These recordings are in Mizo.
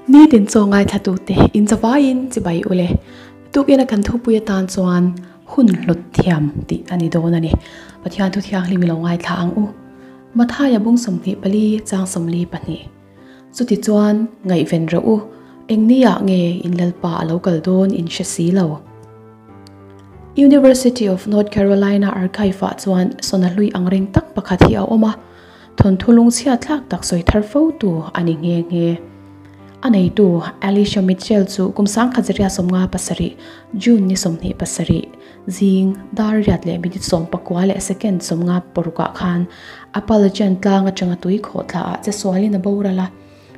Nitin chaw ngaithlatute inzavaiin chibai ule. Tukina kan thupui atan chuan hun hlut thiam tih a ni dawn a ni. Pathian thu thianghlim i lo ngaithla ang u. Mathaia bung 24 chang 42. Chutichuan ngaihven rawh u, engniah nge in Lalpa a lo kal dawn in hre si lo. University of North Carolina Archive-ah chuan sona hlui angreng tak pakhat hi a awm a. Thawnthu lungchhiat thlak tak sawi thar fo tu a ni nghe nghe. A neitu Alicia Mitchell chu kum 1957, June ni 27, zing dar riat leh minute 19 leh second 56 ah khan Appalachian tlang atanga tui khawhthla ah che sualin a boral a.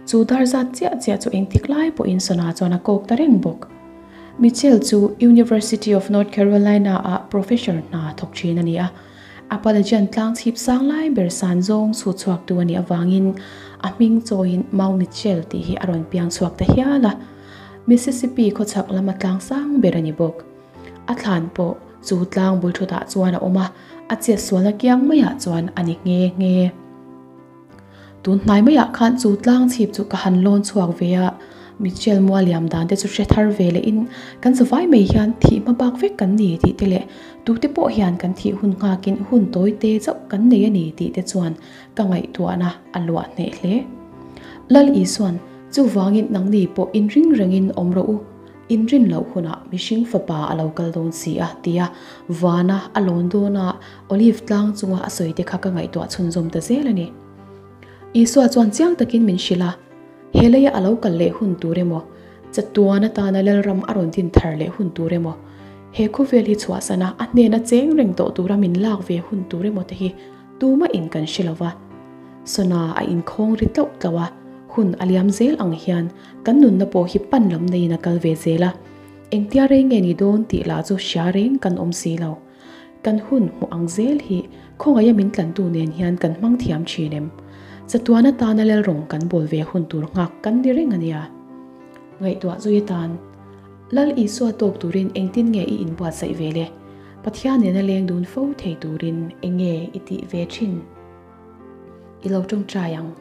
Chu dar zat chiah chiah chu engtik lai pawhin Sona chuan a kawk ta reng bawk. Mitchell chu University of North Carolina ah professor hna thawk thin a ni a. Appalachian tlang chhip sang lai ber san zawng chhut chhuaktu a nih avangin a hming chawiin Mount Mitchell tih hi a rawn piang chhuak ta hial a. Mississippi khawchhak lama tlang sang ber a ni bawk. A thlan pawh chu tlang bul thutah chuan a awm a, a chet sualna kiang maiah chuan a ni nghe nghe. Tun hnai maiah khan chu tlang chhip chu ka han lawn chhuak ve a, Mitchell mua liam dan te chu hre thar ve leh in kan zavai mai hian thih hma bak vek kan ni tih te leh tute pawh hian kan thih hun nghakin hun tawi te chauh kan nei a ni tih te chuan ka ngaihtuahna a luah hneh hle. Lal Isuan, Chuvangin nangni pawh inring rengin awm rawh u. Inrin loh hunah mihring fapa a lo kal dawn si a, tia vana a lawn dawna Olive tlang chunga a sawi te kha ka ngaihtuah chhunzawm ta zel a ni. Isua chuan chiang takin min hrilh a, he leia a lo kal leh hun tur emaw, chatuan atana Lalram a rawn din thar leh hun tur emaw, he khawvel hi chhuahsana a hnena cheng reng tawh tura min lak ve hun tur emaw te hi Tumah in kan hre lo va, Sona a inkhawng ri tlauh tlauh a, hun a liam zel ang hian kan nunna pawh hi pan lam neiin a kal ve zel a, engtia rei nge ni dawn tih lah chu hria reng kan awm si lo. Kan hun hmuh ang zel hi khawngaih a min tlantu nen hian kan hmang thiam thin em? Chatuan atana lalrawng kan bawl ve hun tur nghak kan ni reng a nia. Ngaihtuah zui atan Lal Isua tawk turin engtin nge i inbuatsaih ve le? Pathian nena leng dun fo thei turin enge i tih ve thin? I lo tawngtai ang.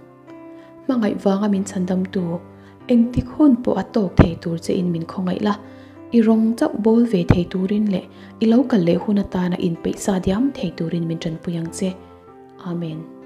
Hmangaih vanga min chhandamtu, engtik hun pawh a tawk thei tur che in min khawngaih la, i rawng chauh bawl ve thei turin leh i lo kal leh hun atana inpeih sa diam thei turin min tanpui ang che. Amen.